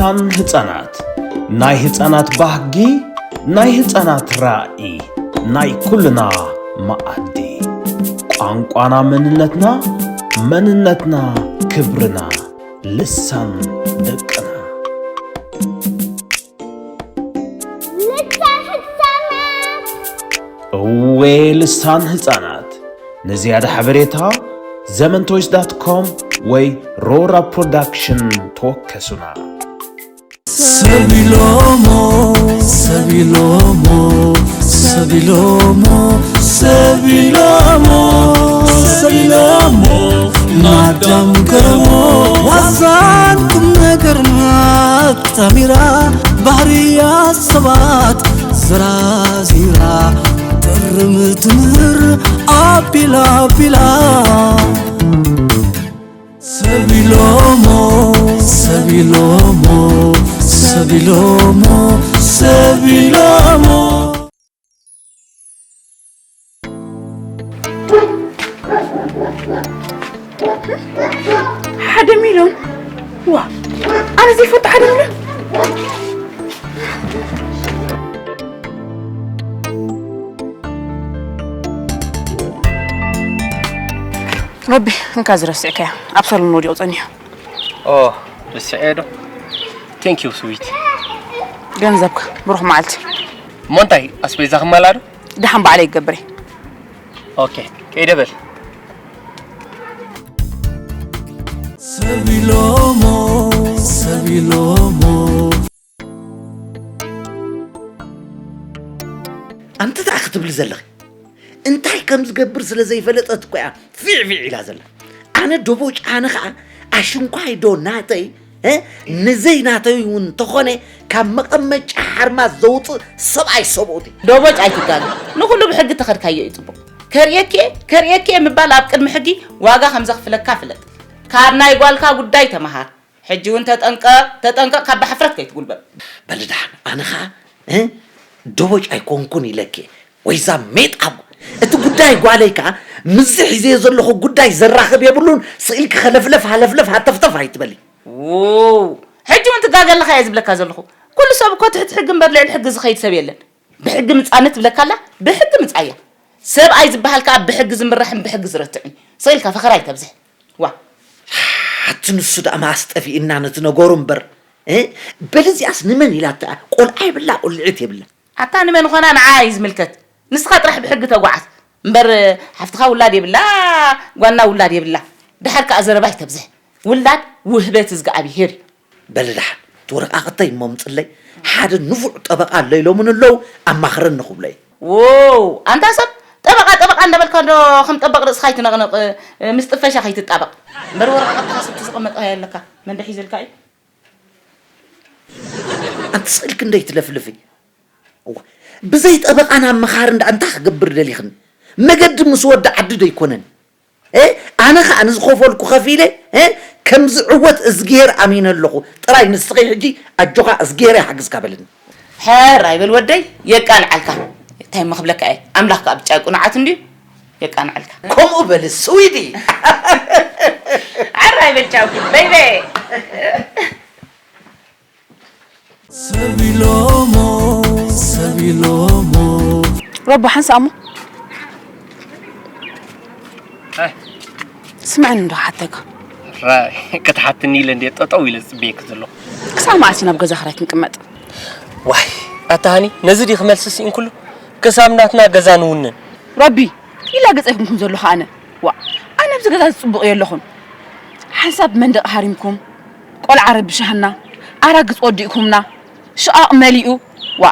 ልሳን ህፃናት፣ ናይ ህፃናት ባህጊ፣ ናይ ህፃናት ራኢ፣ ናይ ኩልና መኣዲ። ቋንቋና መንነትና፣ መንነትና ክብርና፣ ልሳን ደቅና። ልሳን ህፃናት። እወ፣ ልሳን ህፃናት። ንዝያዳ ሓበሬታ ዘመንቶይስ ዳት ኮም ወይ ሮራ ፕሮዳክሽን ተወከሱና። ሰቢሎሞ፣ ሰቢሎሞ፣ ሰቢሎሞ፣ ሰቢሎሞ፣ ሰቢሎሞ፣ ማዳም ገረሞ። ዋዛን ቁም ነገርና ኣጣሚራ፣ ባህርያት ሰባት ዘራዚራ፣ ጥርም ትምህር ኣቢላ ኣቢላ። ሰቢሎሞ፣ ሰቢሎሞ፣ ሰቢሎሞ፣ ሰቢሎሞ። ሓደ ሚልዮን? ዋ፣ ኣነ ዘይፈቱ ሓደ ሚልዮን? ረቢ፣ እንካ ዝረስዕካያ ኣብ ሳሎን ወዲቑ ጸኒሑ። ኦ፣ ረስዐዮ ዶ? Thank you, sweet. ገንዘብካ፣ ብሩኽ መዓልቲ። እሞ እንታይ፣ ኣስቤዛ ክማልኣ ዶ? ደሓን ባዕለይ ይገብር እየ። ኦኬ፣ ከይደ በል። ሰቢሎሞ፣ ሰቢሎሞ። ኣንቲ እንታይ ክትብሊ ዘለኺ? እንታይ ከም ዝገብር ስለ ዘይፈለጠት እኮ እያ ፊዕ ፊዕ ኢላ ዘላ። ኣነ ዶቦጭ፣ ኣነ ኸዓ ኣሽንኳይ ዶ ናተይ፣ እ? ንዘይ ናተይ እውን እንተኾነ ካብ መቐመጫ ሓርማዝ ዘውፅእ ሰብኣይ ሰብኡት እዩ። ዶቦጭ ኣይትጋገ። ንኹሉ ብሕጊ ተኸድካዮ እዩ ፅቡቕ። ከርእየኪ እየ፣ ከርእየኪ እየ ምባል ኣብ ቅድሚ ሕጊ ዋጋ ከም ዘኽፍለካ ፍለጥ። ካብ ናይ ጓልካ ጉዳይ ተመሃር። ሕጂ እውን ተጠንቀቕ፣ ተጠንቀቕ፣ ካብ ብሓፍረት ከይትጉልበብ። በሊ ደሓን፣ ኣነ ኸዓ፣ እ? ዶቦጭ ኣይኮንኩን ኢለኪ፣ ወይዛ ሜጣ። እቲ ጉዳይ ጓለይ ከኣ ምስዚ ሒዘዮ ዘለኹ ጉዳይ ዘራኽብ የብሉን። ስኢልኪ ኸለፍለፍ ሃለፍለፍ ሃተፍተፍ ኣይትበሊ። ው፣ ሕጂ እውን ትጋገ ኣለኻ እየ ዝብለካ ዘለኹ። ኩሉ ሰብ እኮ ትሕቲ ሕጊ እምበር ልዕሊ ሕጊ ዝኸይድ ሰብ የለን። ብሕጊ ምጻኒ ትብለካ ኣላ፣ ብሕጊ ምጻያ። ሰብኣይ ዝበሃል ከኣ ብሕጊ ዝምራሕን ብሕጊ ዝረትዕን። ስኢልካ ፈኸራ ኣይተብዝሕ። ዋ። ሓቲ ንሱ ደኣ መኣስ ጠፊእና ነቲ ነገሩ እምበር፣ እ? በሊ እዚኣስ ንመን ኢላታ? ቆልዓ የብላ፣ ቆልዕት የብላ። ኣታ ንመን ኾና ንዓ እዩ ዝምልከት። ንስኻ ጥራሕ ብሕጊ ተጓዓዝ። እምበር ሓፍትኻ ውላድ የብላ፣ ጓና ውላድ የብላ። ደሓር ከኣ ዘረባ ኣይተብዝሕ። ውላድ ውህበት እዝግኣብሄር እዩ። በሊ ደሓን፣ እቲ ወረቃቅተይ እሞ ምጽለይ፣ ሓደ ንፉዕ ጠበቃ ኣሎ ኢሎምን ኣለዉ፣ ኣማኽረኒ ክብሎ እየ። ዎው፣ ኣንታ ሰብ፣ ጠበቃ፣ ጠበቃ እንዳበልካ ዶ ከም ጠበቅ ርእስኻ ኣይትነቕንቕ፣ ምስ ጥፈሻ ከይትጣበቅ። እምበር ወረቃቅትኻ ስቲ ዝቐመጥካዮ ኣለካ፣ መን ዶ ሒዝልካ እዩ? ኣንቲ ስእልኪ እንደይ ትለፍልፊ? እዋ፣ ብዘይ ጠበቃን ኣመኻርን ደኣ እንታይ ክገብር ደሊኽኒ? መገዲ ምስ ወዲ ዓዲ ዶ ኣይኮነን? እ? ኣነ ኸኣ ንዝኸፈልኩ ከፊለ፣ እ? ከም ዝዕወት እዝግሄር ኣሚነ ኣለኹ። ጥራይ ንስኺ ሕጂ ኣጆኻ እዝግሄር ይሓግዝካ በልኒ። ሕራይ በል ወደይ፣ የቃንዓልካ። እንታይ እሞ ክብለካ እየ? ኣምላኽ ከኣ ብጫ ቅኑዓት እንድዩ። የቃንዓልካ። ከምኡ በሊ ስዊዲ። ሕራይ በል ቻው፣ በይበይ። ሰቢሎሞ፣ ሰቢሎሞ። ረቡ ሓንሳእ እሞ። ኣይ። ስምዐኒ እንዶ ክሓተካ። ራይ፣ ክትሓትኒ ኢለ እንድየ ጠጠው ኢለ ዝጽበየኪ ዘለኹ። ክሳብ መዓስ ኢና ኣብ ገዛ ክራይ ክንቅመጥ? ዋይ፣ ኣታ ሃኒ፣ ነዚ ድዩ ክመልሲ ስኢንኩሉ? ክሳብ ናትና ገዛ ንውንን። ረቢ፣ ኢላ ገጸ ይኹንኩም ዘለኹ ኣነ። ዋ፣ ኣነ ኣብዚ ገዛ ዝጽቡቕ የለኹን። ሓንሳብ መንደቕ ሃሪምኩም፣ ቆልዓ ረቢሻህና፣ ኣራግጽ ወዲእኩምና፣ ሽቓቕ መሊኡ። ዋ፣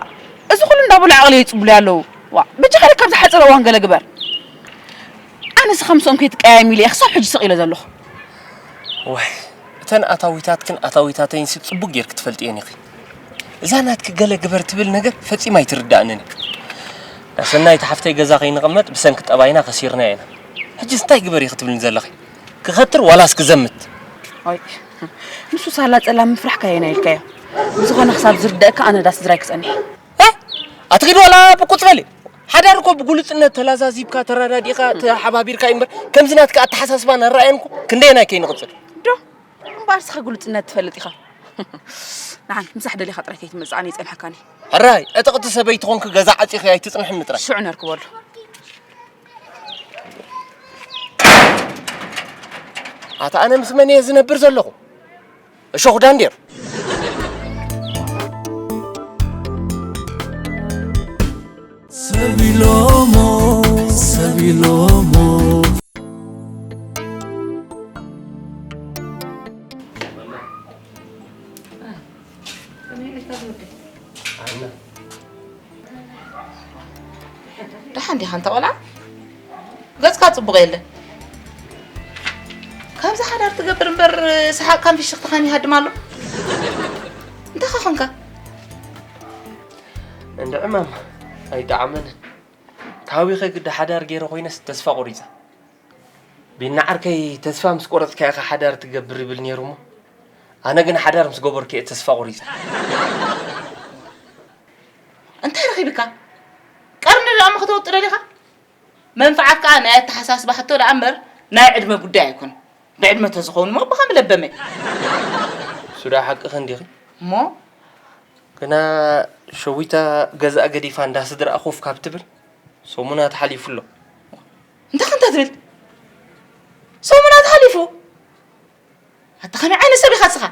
እዚ ኩሉ እንዳበሉ ዓቕሊ የጽብሉ ኣለዉ። ዋ፣ በጃኻ ካብ ዝሓጸረ እዋን ገለ ግበር። ኣነስ ከምሶም ከይትቀያየም ኢለ እየ ክሳብ ሕጂ ስቕ ኢለ ዘለኹ። ዋይ፣ እተን ኣታዊታትክን ኣታዊታተይንሲ ጽቡቕ ጌርኪ ትፈልጥየን ኢኺ። እዛ ናትኪ ገለ ግበር ትብል ነገር ፈጺማ ኣይትርድኣንን እያ። ናሰናይት ሓፍተይ ገዛ ከይንቕመጥ ብሰንኪ ጠባይና ከሲርናዮ ኢና። ሕጂስ እንታይ ግበሪ ክትብልኒ ዘለኺ? ክኸትር ዋላስ ክዘምት? ኣይ፣ ንሱ ሳላ ጸላም ምፍራሕ ካየና ኢልካዮ። ብዝኾነ ክሳብ ዝርደእካ ኣነ ዳስ ዝራይ ክጸንሕ። እ? ኣትኺድ ዋላ ብቁጽ በሊ። ሓዳር እኮ ብግሉጽነት ተላዛዚብካ፣ ተረዳዲእካ፣ ተሓባቢርካ እዩ እምበር፣ ከምዚ ናትካ ኣተሓሳስባን ኣረኣእያን እኮ ክንደየናይ ከይንቕጽል። ዶ? እምበኣር ንስኻ ግሉጽነት ትፈልጥ ኢኻ። ንሓን ምሳሕ ደሊኻ ጥራይ ከይትመጽእ፣ ኣነ ይጸንሐካኒ። ሕራይ፣ ዕጥቕቲ ሰበይቲ ኾንክ ገዛ ዓጺኺ ኣይትጽንሕኒ ጥራይ። ሽዑ ነርክበሉ። ኣታ ኣነ ምስ መን እየ ዝነብር ዘለኹ? እሾኽ ዳንዴር። ሰቢሎሞ ሰቢሎሞ ደሓን ዲኻ እንተ ቆልዓ? ገጽካ ጽቡቕ የለን። ካብዚ ሓዳር ትገብር እምበር ሰሓቕካን ፍሽኽትኻን ይሃድም ኣሎ። እንታይ ኸ ኾንካ? እንድዒ ማማ ኣይጠዓመንን። ታዊኸ ግዲ ሓዳር ገይረ ኮይነስ ተስፋ ቆሪጸ። ቢና ዓርከይ ተስፋ ምስ ቆረጽካ ኢኻ ሓዳር ትገብር ይብል ነይሩ እሞ ኣነ ግን ሓዳር ምስ ገበርኩ እየ ተስፋ ቆሪጸ። እንታይ ረኺብካ? ቀርኒ ደኣ እሞ ከተወጡ ደሊኻ? መንፍዓት ከኣ ናይ ኣተሓሳስባ ሕቶ ደኣ እምበር ናይ ዕድመ ጉዳይ ኣይኮን። ብዕድመ ተዝኸውን እሞ ብኸም ለበመ። እሱ ዳ ሓቅኺ እንዲኺ። እሞ ግና ሸዊታ ገዛእ ገዲፋ እንዳ ስድራ ኮፍ ካብ ትብል ሰሙናት ሓሊፉ ኣሎ። እንታይ ክንተ ትብል? ሰሙናት ሓሊፉ? ኣታ ከመይ ዓይነት ሰብ ኢኻ ንስኻ?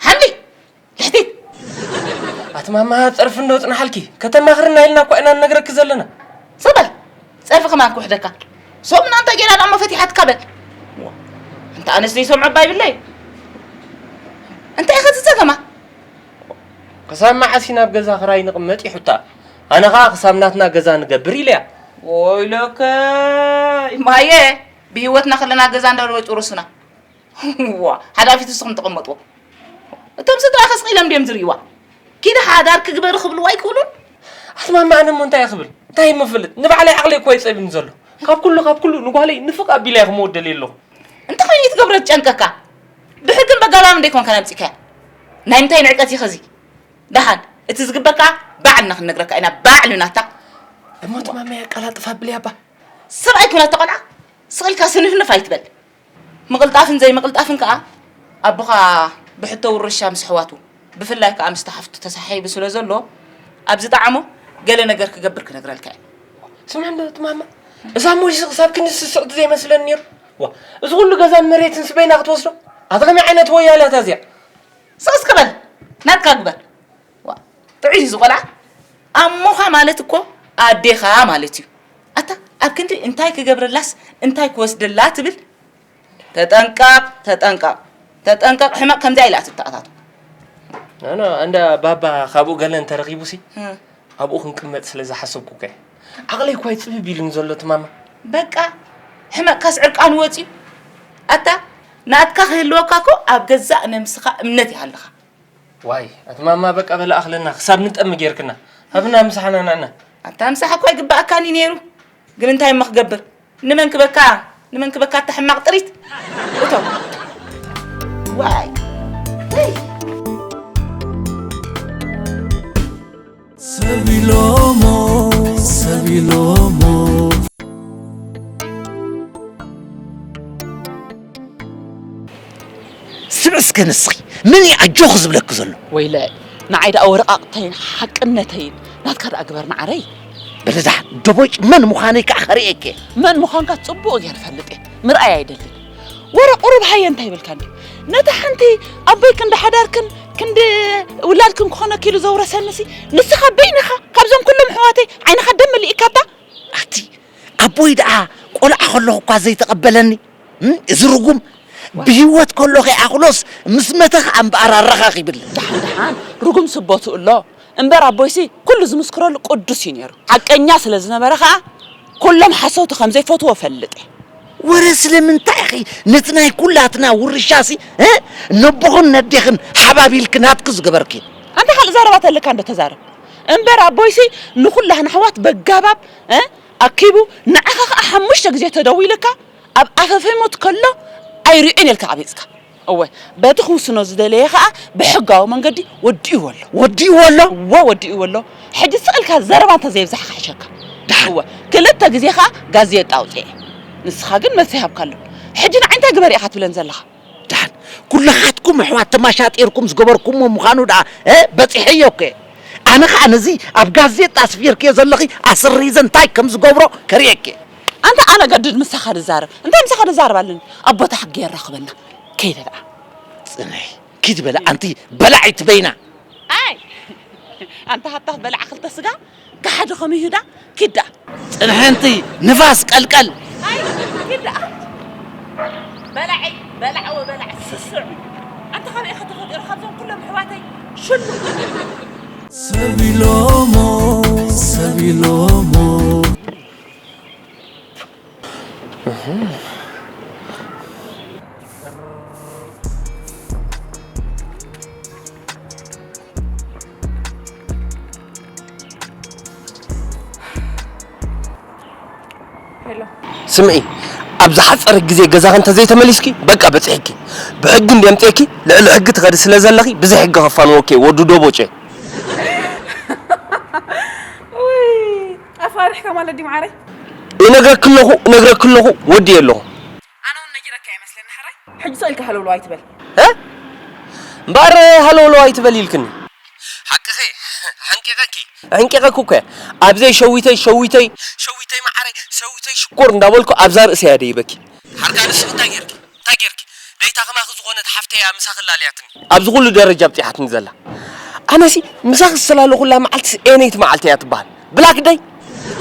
ሓምሊ! ልሕቲት! ኣቲ ማማ ጸርፊ እንዶ ጽናሓልኪ ከተማኽርና ኢልና እኳ ኢና ንነግረኪ ዘለና። ስቕ በል! ጸርፊ ከማን ክውሕደካ። ሰሙና እንታይ ጌራ ደሞ ፈቲሓትካ በል። ዋ፣ እንተ ኣነስ ዘይሰምዖ እባ ይብለይ። እንታይ ኢኻ ዝጸገማ? ክሳብ መዓስ ኢና ኣብ ገዛ ክራይ ንቕመጥ ይሑታ። ኣነ ኸኣ ክሳብ ናትና ገዛ ንገብር ኢለያ። ወይለከይ ማየ፣ ብህይወትና ከለና ገዛ እንዳበሉ ወይ ጥሩስና። ዋ፣ ሓዳፊት ንስኹም ተቐመጥዎ። እቶም ስድራ ከስቕ ኢሎም ድዮም ዝርእይዋ? ኪዲ ሓዳር ክግበር ክብልዋ ኣይክእሉን? ኣስማማ ኣነ እሞ እንታይ እየ ክብል? እንታይ እሞ ፈልጥ? ንባዕለይ ዓቕለይ እኮ ይጸብኒ ዘሎ። ካብ ኩሉ ካብ ኩሉ ንጓለይ ንፍቕ ኣቢለ እየ ክመወደል ኣለኹ። እንተ ኸይኑ ትገብሮ ትጨንቀካ። ብሕግን በጋባም እንደ ይኮንካ ናምጺካያ። ናይ ምንታይ ንዕቀት እዩ ኸዚ? ደሓን እቲ ዝግበር ከኣ ባዕልና ክንነግረካ ኢና። ባዕሉ ናታ። እሞ ትማመይ ኣቀላጥፍ ኣብልያ እባ። ሰብኣይ ኩናት ተቆልዓ ስቕ ኢልካ ስንፍንፍ ኣይትበል። ምቕልጣፍን ዘይምቕልጣፍን ከኣ ኣቦኻ ብሕቶ ውርሻ ምስ ኣሕዋቱ ብፍላይ ከኣ ምስቲ ሓፍቱ ተሰሓሒቡ ስለ ዘሎ ኣብ ዝጠዓሞ ገለ ነገር ክገብር ክነግረልካ እየ። ስምዒ እንዶ ትማማ እዛ ሞይሲ ክሳብ ክንዲ ስስዕቲ ዘይመስለኒ ነይሩ። ዋ እዚ ኩሉ ገዛን መሬትን ስበይና ክትወስዶ ኣቲ ከመይ ዓይነት ወያላት እዚኣ? ስቕ እስከ በል ናትካ ግበር። ዋ ጥዑይ እዩ ዝቆልዓ ኣሞኻ ማለት እኮ ኣዴኻ ማለት እዩ። ኣታ ኣብ ክንዲ እንታይ ክገብረላስ እንታይ ክወስደላ ትብል ተጠንቀቕ ተጠንቀቕ ተጠንቀቕ ሕመቕ ከምዚኣ ኢላ ትተኣታቶ። ኣነ እንዳ ባባ ካብኡ ገለ እንተረኺቡሲ ኣብኡ ክንቅመጥ ስለ ዝሓሰብኩ እኮ እየ። ዓቕለይ እኳ እዩ ፅብብ ኢሉኒ ዘሎ እቲ ማማ። በቃ ሕመቕካስ ዕርቃኑ ወፂኡ። ኣታ ናትካ ክህልወካ እኮ ኣብ ገዛእ ነብስኻ እምነት ይሃልኻ። ዋይ ኣቲ ማማ በቃ በለ ኣኽለና ክሳብ ንጠሚ ጌርክና። ሃብና ምሳሕና ንዕና። ኣታ ምሳሕ እኳ ይግበኣካን እዩ ነይሩ። ግን እንታይ እሞ ክገብር? ንመን ክበካ ንመን ክበካ እታ ሕማቕ ጥሪት እቶ ዋይ ሰቢሎሞ ሰቢሎሞ ስምዒ እስከ ንስኺ መን እዩ ኣጆኺ ዝብለኪ ዘሎ? ወይለ ንዓይ ደኣ ወረቓቕተይን ሓቅነተይን ናትካ ደኣ ግበር መዓረይ። በሊ ደሓን ደቦጭ መን ምዃነይ ከኣ ከርእየኪ እየ። መን ምዃንካ ጽቡቕ ገይረ እፈልጥ እየ። ምርኣይ ኣይደልን። ወረ ቁሩብ ሃየ እንታይ ይብልካ እንዲ ነታ ሓንቲ ኣቦይ ክንዲ ሓዳርክን ክንዲ ውላድክን ክኾነኪ ኢሉ ዘውረሰንሲ ንስኻ በይንኻ ካብዞም ኩሎም ኣሕዋተይ ዓይንኻ ደም መሊእካታ ኣቲ ኣቦይ ደኣ ቆልዓ ከለኹ እኳ ዘይተቐበለኒ እዚ ርጉም ብህይወት ከሎ ከይኣኽሎስ ምስ መተ ኸኣ እምበኣር ኣረኻኺብለይ። ደሓን ደሓን ርጉም ስቦትኡ ኣሎ እምበር ኣቦይሲ ኩሉ ዝምስክረሉ ቅዱስ እዩ ነይሩ። ሓቀኛ ስለ ዝነበረ ኸኣ ኩሎም ሓሰውቲ ከም ዘይፈትዎ እፈልጥ እየ። ወረ ስለምንታይ ኢኺ ነቲ ናይ ኩላትና ውርሻሲ እ ነቦኽን ነዴኽን ሓባቢልኪ ናትኪ ዝገበርኪ? ኣንታ ካልእ ዘረባ ተለካ እንዶ ተዛረብ እምበር ኣቦይሲ ንኹላህና ኣሕዋት በጋባብ እ ኣኪቡ ንዓኻ ኸኣ ሓሙሽተ ግዜ ተደዊሉካ ኣብ ኣፈፌ ሞት ከሎ ኣይርእዮን ኢልካ ቀቢጽካ። እወ በቲ ክውስኖ ዝደለየ ኸኣ ብሕጋዊ መንገዲ ወዲእዎ ኣሎ። ወዲእዎ ኣሎ? እወ ወዲእዎ ኣሎ። ሕጂ ስቕ ኢልካ ዘረባ እንተ ዘየብዛሕካ ይሕሸካ። እወ ክልተ ግዜ ኸኣ ጋዜጣ ኣውጺኤ። ንስኻ ግን መልሲ ኣይሃብካሉን። ሕጂ ንዓይ እንታይ ግበር ኢኻ ትብለን ዘለኻ? ደሓን ኩልኻትኩም ኣሕዋት ተማሻጢርኩም ዝገበርኩምዎ ምዃኑ ደኣ፣ እ፣ በጺሐዮ እኮ። ኣነ ኸኣ ነዚ ኣብ ጋዜጣ ኣስፊርክዮ ዘለኺ ኣስሪዘ እንታይ ከም ዝገብሮ ከርእየኪ። ኣንታ ኣነ ገድድ ምሳኻ ንዛረብ። እንታይ ምሳኻ ንዛረብ ኣለኒ? ኣብ ቦታ ሕጊ የራኽበና። ከይደ ደኣ። ጽንሒ። ኪድ በለ ኣንቲ በላዒት በይና። ኣይ! ኣንታ ሃብታፍ በላዕ ክልተ ስጋ፣ ጋሓዲ ከም ይሁዳ፣ ኪዳ። ጽንሐንቲ ንፋስ ቀልቀል። ኣይ! ኪዳ። በላዒ፣ በላዕ ወበላዕ ስሱዕ። ኣንታ ካበይ ኢኻ ተፈጢሩ ካብዞም ኩሎም ኣሕዋተይ? ሽሉ። ሰብ ኢሎሞ፣ ሰብ ኢሎሞ። ሄሎ። ስምዒ፣ ኣብ ዝሓጸረ ግዜ ገዛኺ እንተዘይተመሊስኪ፣ በቃ በጺሕኪ። ብሕጊ እንድየ ኣምጽኤኪ፣ ልዕሊ ሕጊ ትኸዲ ስለ ዘለኺ፣ ብዘይ ሕጊ ከፋንወኪ እየ፣ ወዲ ዶቦጨ። ውይ፣ ኣፋሪሕካ ማለት ድዩ መዓረይ? እነግረኪ ኣለኹ፣ እነግረኪ ኣለኹ፣ ወዲየ ኣለኹ። ኣነ እውን ነጊረካ ይመስለኒ፣ ሕራይ? ሕጂ ስቕ ኢልካ ሃለውለው ኣይትበል። እ? እምበኣር ሃለውለው ኣይትበል ኢልክኒ። ሓቅኺ፣ ሓንቂቐኪ። ሓንቂቐኪ እኮ እየ። ኣብዘይ ሸዊተይ፣ ሸዊተይ፣ ሸዊተይ መዓረይ፣ ሸዊተይ ሽኮር እንዳበልኩ ኣብዛ ርእሲ እያ ደይበኪ። ሓርካ ንስኺ እንታይ ጌርኪ? እንታይ ጌርኪ? ደይታ ከማኺ ዝኾነት ሓፍተይ እያ ምሳኺ ኣላልያትኒ። ኣብዚ ኩሉ ደረጃ ኣብጺሓትኒ ዘላ። ኣነሲ ምሳኺ ዝተላለኹላ መዓልትስ ኤነይቲ መዓልቲ እያ ትበሃል። ብላክ ደይ።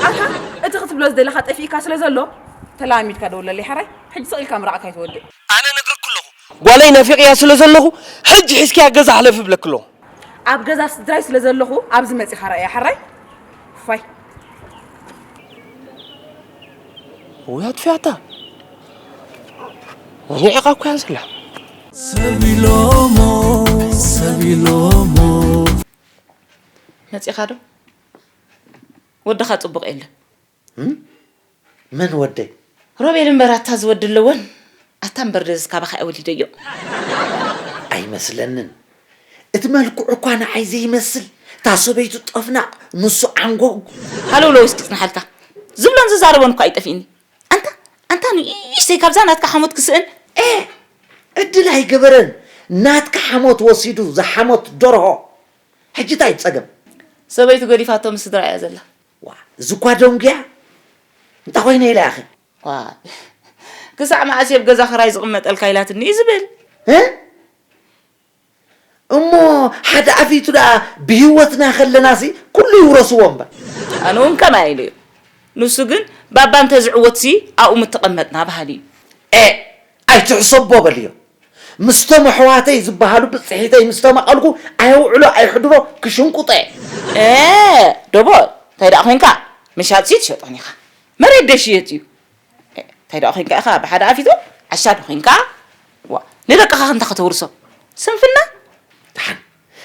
ኣታ እቲ ክትብሎ ዝደለኻ ጠፊእካ ስለ ዘሎ ተላሚድካ ደውለለይ ሓራይ። ሕጂ ስቕ ኢልካ ምራቕካ ኣይትወድእ። ኣነ ነግረኪ ኣለኹ። ጓለይ ናፊቕያ ስለ ዘለኹ ሕጂ ሒዝክያ ገዛ ሕለፊ እብለኪ ኣለኹ። ኣብ ገዛ ስድራይ ስለ ዘለኹ ኣብዚ መጺኻ ረኣያ ሓራይ። ፋይ። ወይ ኣጥፊኣታ። ንዒቓ እኮ እያ ዘላ። ሰብ ኢሎሞ፣ ሰብ ኢሎሞ። መጺኻ ዶ? ወድኻ ጽቡቕ የለን። እም? መን ወደይ? ሮቤል እምበር ኣታ ዝወዲ ኣለዎን። ኣታ እምበር ደዚ ካባኻ እየ ወሊደዮ። ኣይመስለንን። እቲ መልክዑ እኳ ንዓይ ዘይመስል። እታ ሰበይቱ ጠፍናቕ፣ ንሱ ዓንጎግ። ሃለውለው እስኪ ጽንሓልካ። ዝብሎን ዝዛረቦን እኳ ኣይጠፊእኒ። ኣንታ፣ ኣንታ ንእሽተይ ካብዛ ናትካ ሓሞት ክስእን። ኤ! ዕድል ኣይገበረን። ናትካ ሓሞት ወሲዱ ዝሓሞት ደርሆ። ሕጂ እንታይ ጸገም? ሰበይቱ ገዲፋቶ ምስ ስድራ እያ ዘላ። ዋ፣ እዚ እኳ ደንጉያ። እንታይ ኮይነ ኢለ ኣኸ? ዋ፣ ክሳዕ መዓስ እየ ኣብ ገዛ ክራይ ዝቕመጠልካ ኢላትኒ እዩ ዝብል። እ? እሞ ሓደ ኣፊቱ ደኣ ብህይወትና ከለናሲ ኩሉ ይውረስዎ እምበር። ኣነ እውን ከምኣ ኢለዮ። ንሱ ግን ባባ እንተዝዕወትሲ ኣብኡ ምተቐመጥና በሃሊ እዩ። ኤ፣ ኣይትሕሰቦ በልዮ። ምስቶም ኣሕዋተይ ዝበሃሉ ብጽሒተይ ምስ ተማቐልኩ ኣየውዕሎ ኣይሕድሮ ክሽንቁጦ እየ። ኤ፣ ዶቦ፣ እንታይ ደኣ ኮይንካ? ምሻጥሲ ትሸጦን ኢኻ። መሬት ዶ ይሽየጥ እዩ? እንታይ ደኣ ኮይንካ ኢኻ ብሓደ ኣፊቱ ዓሻ ዶ ኮይንካ? ዋ፣ ንደቅኻ ክንታ ከተውርሶም? ስንፍና? ደሓን፣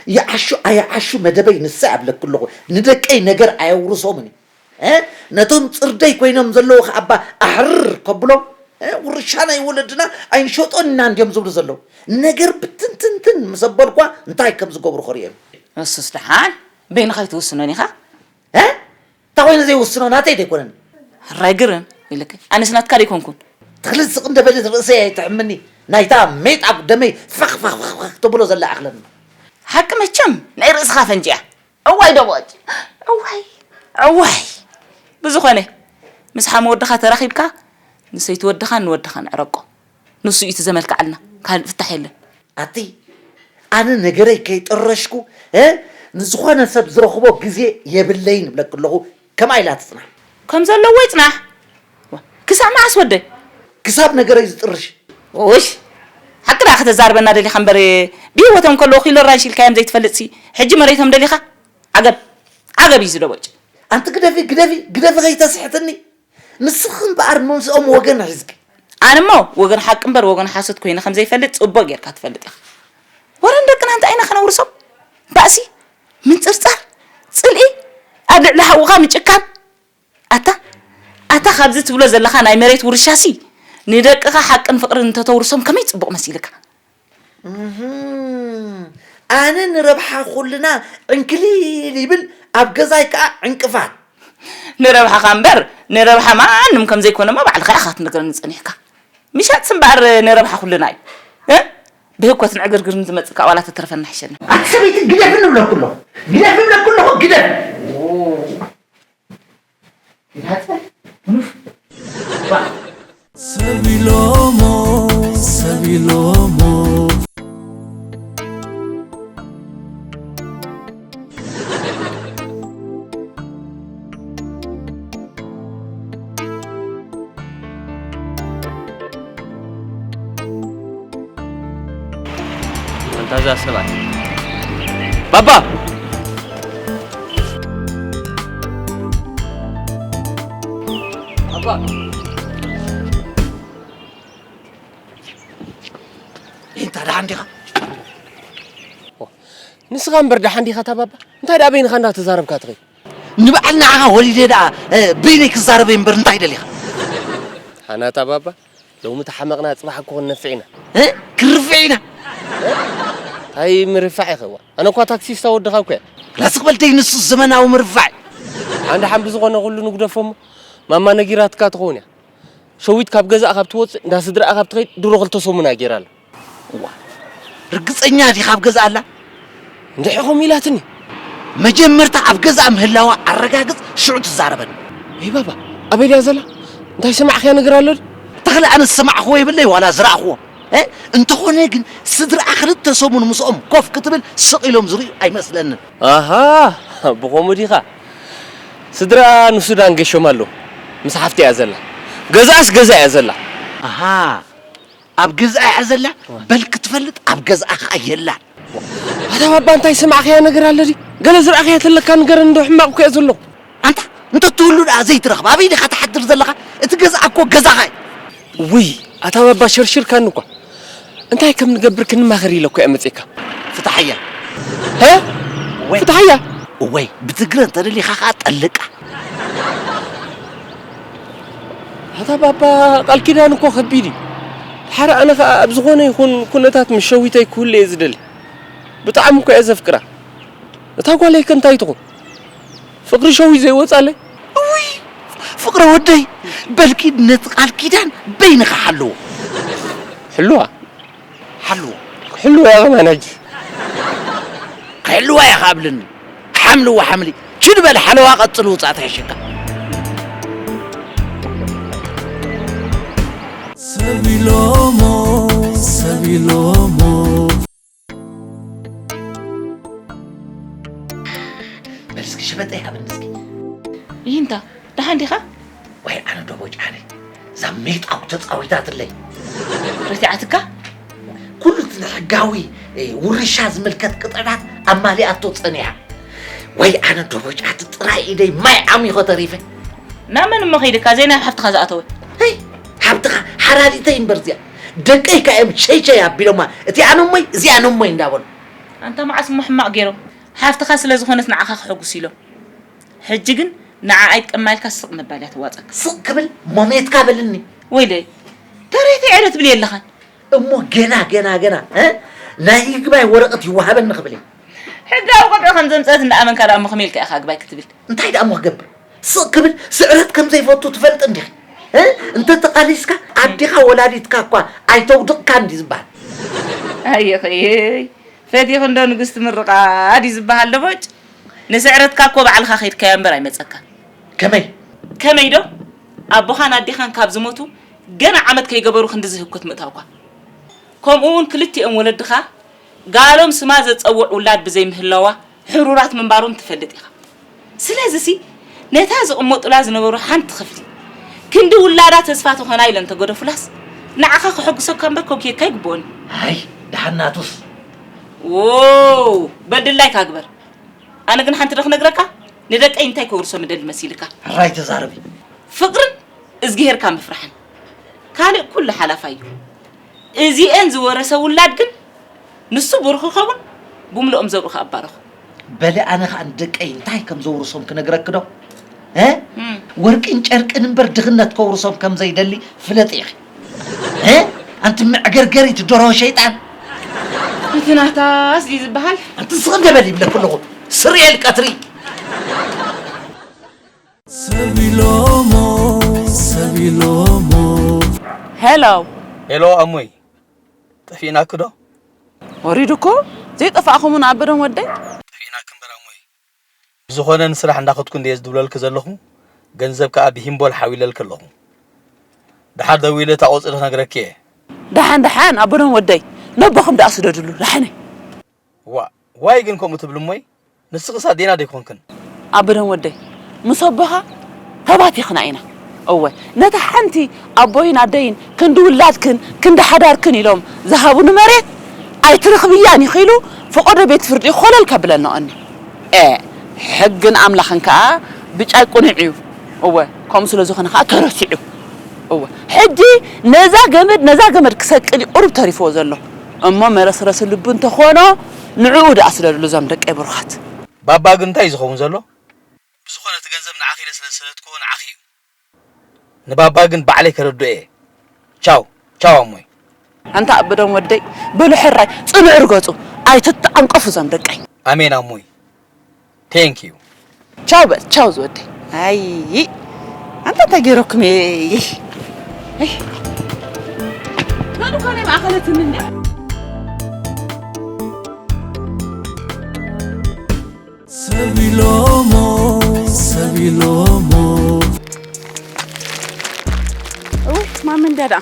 ይዓሹ ኣይዓሹ መደበይ ንሳ እብለኪ ኣለኹ። ንደቀይ ነገር ኣየውርሶምን እዩ። እ? ነቶም ጽርደይ ኮይኖም ዘለዉ ኸኣ እባ ኣሕርር ከብሎም፣ እ? ውርሻ ናይ ወለድና ኣይንሸጦን ኢና እንድዮም ዝብሉ ዘለዉ። ነገር ብትንትንትን ምስ ኣበልኳ እንታይ ከም ዝገብሩ ክርእዮም። ንሱስ ደሓን በይንኻ ኣይትውስኖን ኢኻ? እ? እንተ ኾይኑ ዘይውስኖ ናተይ ደይኮነን። ሕራይ ግርም ኢልከ፣ ኣነስ ናትካ ደይኮንኩን። ትኽልል ስቕ እንደ በለት ርእሰይ ኣይትሕምኒ። ናይታ ሜጣ ደመይ ፈኽ ፈኽ ፈኽ ፈኽ ተብሎ ዘላ ኣኽለኒ። ሓቂ መቸም ናይ ርእስኻ ፈንጂ እያ። እዋይ ደቦጭ፣ እዋይ፣ እዋይ። ብዝኾነ፣ ምስ ሓሙ ወድኻ ተራኺብካ፣ ንሰይቲ ወድኻን ንወድኻን ዕረቆ። ንሱ እዩ እቲ ዘመልክዓልና፣ ካልእ ፍታሕ የለን። ኣቲ፣ ኣነ ነገረይ ከይጠረሽኩ፣ እ፣ ንዝኾነ ሰብ ዝረኽቦ ግዜ የብለይን እብለኪ ኣለኹ፣ ከምኣ ኢላ ትጽናሕ። ከም ዘለዎ ይጽናሕ። ዋ፣ ክሳብ መዓስ ወደይ? ክሳብ ነገረይ ዝጥርሽ። ውሽ፣ ሓቂ ደኣ ከተዛርበና ደሊኻ እምበር፣ ብህይወቶም ከለዉ ኪሎ ኣራንሺ ኢልካዮም ዘይትፈልጥሲ፣ ሕጂ መሬቶም ደሊኻ? ዓገብ፣ ዓገብ እዩ ዝደቦጭ። ኣንቲ ግደፊ፣ ግደፊ፣ ግደፊ ከይተስሕትኒ። ንስኺ እምበኣር ምስኦም ወገን ሒዝኪ። ኣነሞ ወገን ሓቂ እምበር ወገን ሓሶት ኮይነ ከም ዘይፈልጥ ጽቡቕ ጌርካ ትፈልጥ ኢኻ። ወረን ደቅና እንታይ ኢና ከነውርሶም? ባእሲ፣ ምንጽርጻር፣ ጽልኢ፣ ኣብ ልዕሊ ሓውኻ ምጭካን። ኣታ፣ ኣታ ካብዚ ትብሎ ዘለኻ ናይ መሬት ውርሻሲ ንደቅኻ ሓቅን ፍቕርን እንተተውርሶም ከመይ ጽቡቕ መሲልካ። እህም፣ ኣነ ንረብሓ ኩልና ዕንክሊል ይብል፣ ኣብ ገዛይ ከኣ ዕንቅፋት። ንረብሓኻ እምበር ንረብሓ ማንም ከም ዘይኮነማ ባዕልኻ ኢኻ ክትነግረኒ ጸኒሕካ። ምሻጥሲ እምበኣር ንረብሓ ኩልና እዩ። እ? ብህኮትን ዕግርግርን ዝመጽእ ካብ ዋላ ተትረፈና ይሕሸና። ኣቲ ሰበይቲ ግደፍኒ እብለኩ ኣለኹ። ግደፍኒ እብለኩ ኣለኹ፣ ግደፍ። ሰቢሎሞ፣ ሰቢሎሞ። ኣንታ እዛ ሰብኣይ። ባባ! ባባ! እንታ ደሓን ዲኻ? ንስኻ እምበር ደሓን ዲኻ እታ ባባ? እንታይ ደኣ በይንኻ እንዳተዛረብካ ትኸይድ? ንበዓል ንዓኻ ወሊደ ደኣ፣ እ፣ በይነይ ክዛረበ እምበር እንታይ ደሊኻ? ሓናታ ባባ፣ ሎሚ ተሓመቕና ጽባሕ እኮ ክንነፍዕ ኢና። እ? ክርፍዕ ኢና? እንታይ ምርፋዕ ኢኸዋ? ኣነ እኳ ታክሲስታ ወድኻ እኮ እየ። ላስቕ በል ደይ ንሱ ዘመናዊ ምርፋዕ። ሓንደ ሓም ብዝኾነ ኩሉ ንግደፎ እሞ ማማ ነጊራትካ ትኸውን እያ። ሸዊት ካብ ገዛኣ ካብ ትወጽእ፣ እንዳ ስድራኣ ካብ ትኸይድ ድሮ ክልተ ሰሙን እያ ጌራ ኣላ። እዋ፣ ርግጸኛ ዲኻ ኣብ ገዛኣ ኣላ? እንድዒ ከምኡ ኢላትኒ። መጀመርታ ኣብ ገዛኣ ምህላዋ ኣረጋግጽ፣ ሽዑ ትዛረበኒ። ኤይ ባባ፣ ኣበይ ድያ ዘላ? እንታይ ሰማዕኽያ ነገር ኣሎ ድዩ? ተኽለ፣ ኣነ ዝሰማዕኽዎ የብለይ ዋላ ዝረኣኽዎ። እ? እንተኾነ ግን ስድራኣ ክልተ ሰሙን ምስኦም ኮፍ ክትብል ስቕ ኢሎም ዝርእዩ ኣይመስለንን። ኣሃ፣ ብኸምኡ ዲኻ? ስድራኣ ንሱዳን ገሾም ኣለዉ። ምስ ሓፍቲ እያ ዘላ። ገዛኣስ ገዛ እያ ዘላ። ኣሃ፣ ኣብ ገዛኣ እያ ዘላ? እዋ። በል ክትፈልጥ ኣብ ገዛኣ ኸኣ የላን። ኣታ ባባ እንታይ ሰማዕኽያ ነገር ኣሎ ድዩ? ገለ ዝረኣኽያ ተለካ ንገረኒ እንዶ ሕማቕ እኮ እየ ዘለኹ። ኣንታ እንተ ትህሉ ደኣ ዘይትረኽብ ኣበይ ዲኻ ትሓድር ዘለኻ? እቲ ገዛ እኮ ገዛኻ እዩ። ውይ ኣታ ባባ ሸርሽርካኒ እኳ። እንታይ ከም ንገብር ክንማኸር ኢለ እኮ እየ መጺእካ። ፍታሓያ። ሀ? ወይ። ፍታሓያ? ወይ ብትግረ እንተ ደሊኻ ኸኣ ጠልቃ። ኣታ ባባ ቃል ኪዳን እኮ ከቢድ እዩ። ድሓር ኣነ ኸኣ ኣብ ዝኾነ ይኹን ኩነታት ምስ ሸዊተይ ክህሉ እየ ዝደሊ። ብጣዕሚ እኮ እየ ዘፍቅራ። እታ ጓለይ ከ እንታይ ትኹን? ፍቕሪ ሸዊት ዘይወጻለይ? እውይ ፍቕረ ወደይ፣ በልኪ ነቲ ቃል ኪዳን በይንኻ ሓልዎ። ሕልዋ? ሓልዎ። ክሕልዋ እያ ከማን ሕጂ። ክሕልዋ እያ ከኣብልኒ። ሓምልዋ ሓምሊ። ችድ በል ሓለዋ ቀጽል ውጻእ ተሕሽካ። ሰቢሎሞ፣ ሰቢሎሞ። በል እስኪ ሽበጠይ ሃበኒ እስኪ። ይንታ፣ ደሓን ዲኻ? ወይ ኣነ ዶ ቦጫሪ፣ እዛ ሜጣው ተጻዊታትለይ። ረቲዓትካ? ኩሉ እቲ ንሕጋዊ፣ እ፣ ውርሻ ዝምልከት ቅጥዕታት ኣማሊኣቶ ጸኒሓ። ወይ ኣነ ዶ ቦጫቲ ጥራይ ኢደይ ማይ ዓሚኾ ተሪፈ። ናብ መን እሞ ከይድካ? ዘይናብ ሓፍትኻ ዝኣተወ? ሄይ፣ ሓብትኻ ሓራዲተይ እምበር እዚኣ። ደቀይ ከ እዮም ሸይሸይ ኣቢሎማ። እቲኣ ነሞይ፣ እዚኣ ነሞይ እንዳበሉ። ኣንታ መዓስ እሞ ሕማቕ ገይሮም? ሓፍትኻ ስለ ዝኾነት ንዓኻ ከሐጉሱ ኢሎም። ሕጂ ግን ንዓ ኣይትቀማ ኢልካ ስቕ ምባል እያ ትዋጸካ። ስቕ ክብል ሞሜትካ በልኒ። ወይለይ፣ ተረይተይ ዕረ ትብል የለኻን። እሞ ገና፣ ገና፣ ገና፣ እ? ናይ ይግባይ ወረቐት ይወሃበኒ ክብል እየ። ሕጋዊ ቆልዑ ከም ዘምጸአት እንዳኣመንካ ደኣ እሞ ከመይ ኢልካ ኢኻ ይግባይ ክትብል? እንታይ ደኣ እሞ ክገብር? ስቕ ክብል ስዕረት ከም ዘይፈቱ ትፈልጥ እንዲኺ? እ? እንተ ተቓሊስካ ኣዲኻ ወላዲትካ እኳ ኣይተውድቕካን ድዩ ዝበሃል? ኣየኸየይ፣ ፈቲኺ እንዶ ንግስቲ ምርቓ ድዩ ዝበሃል ዶ ቦጭ? ንስዕረትካ እኮ ባዕልኻ ከይድካዮ እምበር ኣይመጸካን። ከመይ? ከመይ ዶ? ኣቦኻን ኣዴኻን ካብ ዝሞቱ ገና ዓመት ከይገበሩ ክንድዚ ህኮት ምእታውካ። ከምኡ እውን ክልቲኦም ወለድኻ ጋሎም ስማ ዘጸውዕ ውላድ ብዘይምህላዋ ሕሩራት ምንባሮም ትፈልጥ ኢኻ። ስለዚሲ ነታ ዝቕመጡላ ዝነበሩ ሓንቲ ክፍሊ ክንዲ ውላዳ ተስፋ ትኾና ኢለን ተገደፉላስ ንዓኻ ከሐጉሰካ እምበር ከጉየካ ኣይግብኦን እዩ። ኣይ፣ ደሓን ናቱስ። ዎው፣ በል ድላይካ ግበር። ኣነ ግን ሓንቲ ዶ ክነግረካ? ንደቀይ እንታይ ከውርሶም እደሊ መሲልካ? ሕራይ ተዛረቢ። ፍቕርን እዝግሄርካ ምፍራሕን ካልእ ኩሉ ሓላፋይ እዩ። እዚኤን ዝወረሰ ውላድ ግን ንሱ ብሩኽ ይኸውን፣ ብምልኦም ዘርኡ ከኣ ባረኹ። በሊ ኣነ ኸኣ ንደቀይ እንታይ ከም ዘውርሶም ክነግረኪ ዶ? እ? እም። ወርቅን ጨርቅን እምበር ድኽነት ከውርሶም ከም ዘይደሊ ፍለጢ ኢኺ። እ? ኣንቲ መዕገርገሪት ደርሆ ሸይጣን። እቲ ናታስ ድዩ ዝበሃል? ኣንቲ ስቕ እንደ በል ይብለኪ ኣለኹ። ስርኤል ቀትሪ። ሰብ ኢሎሞ፣ ሰብ ኢሎሞ። ሄሎ። ሄሎ፣ ኣሞይ። ጠፊእናኪ ዶ? ወሪዱ እኮ ዘይጠፋእኹምን ኣበዶም ወደይ። ጠፊእና ክንበር ኣሞይ። ብዝኾነ ንስራሕ እንዳኸድኩ እንድየ ዝድውለልኪ ዘለኹ፣ ገንዘብ ከኣ ብሂምቦል ሓዊለልኪ ኣለኹ። ደሓር ደዊለ እታ ቁጽሪ ክነግረኪ እየ። ደሓን ደሓን ኣበዶም ወደይ፣ ነቦኹም ደኣ ስደድሉ ደሓነይ። ዋ፣ ዋይ ግን ከምኡ ትብሊ እሞይ? ንስኽስ ኣዴና ዶ ኣይኮንክን? ኣበዶም ወደይ፣ ምስ ኣቦኻ ተባቲኽና ኢና። እወ፣ ነታ ሓንቲ ኣቦይን ኣደይን ክንዲ ውላድክን ክንዲ ሓዳርክን ኢሎም ዝሃቡኒ መሬት ኣይትረኽብያን ኢኺ ኢሉ ፈቐዶ ቤት ፍርዲ ኮለል ከብለና ኦኒ። ኤ፣ ሕግን ኣምላኽን ከኣ ብጫይ ቁኑዕ እዩ። እወ፣ ከምኡ ስለ ዝኾነ ከኣ ተረሲዑ። እወ፣ ሕጂ ነዛ ገመድ፣ ነዛ ገመድ ክሰቅል እዩ ቁሩብ ተሪፍዎ ዘሎ። እሞ መረስረሲ ልቡ እንተኾኖ ንዕኡ ደኣ ስደድሉ እዞም ደቀይ ብሩኻት። ባባ ግን እንታይ እዩ ዝኸውን ዘሎ? ብዝኾነ እቲ ገንዘብ ንዓኺ ኢለ ስለ ዝሰደድክዎ ንዓኺ እዩ። ንባባ ግን ባዕለይ ከረድኦ እየ። ቻው፣ ቻው ኣሞይ። ኣንታ ኣበዶም ወደይ፣ በሉ ሕራይ ጽንዕ ርገጹ፣ ኣይትተዓንቀፉ እዞም ደቀይ። ኣሜን ኣሞይ። Thank you። ቻው በል፣ ቻው ዝወደይ። ኣይ፣ ኣንታ እንታይ ገይረኩም እየ? ኣይ። በሉ እኮ ናይ ማእኸለትኒ እንድያ። ሰብ ኢሎሞ፣ ሰብ ኢሎሞ። እውይ፣ ማሚ እንድያ ደኣ።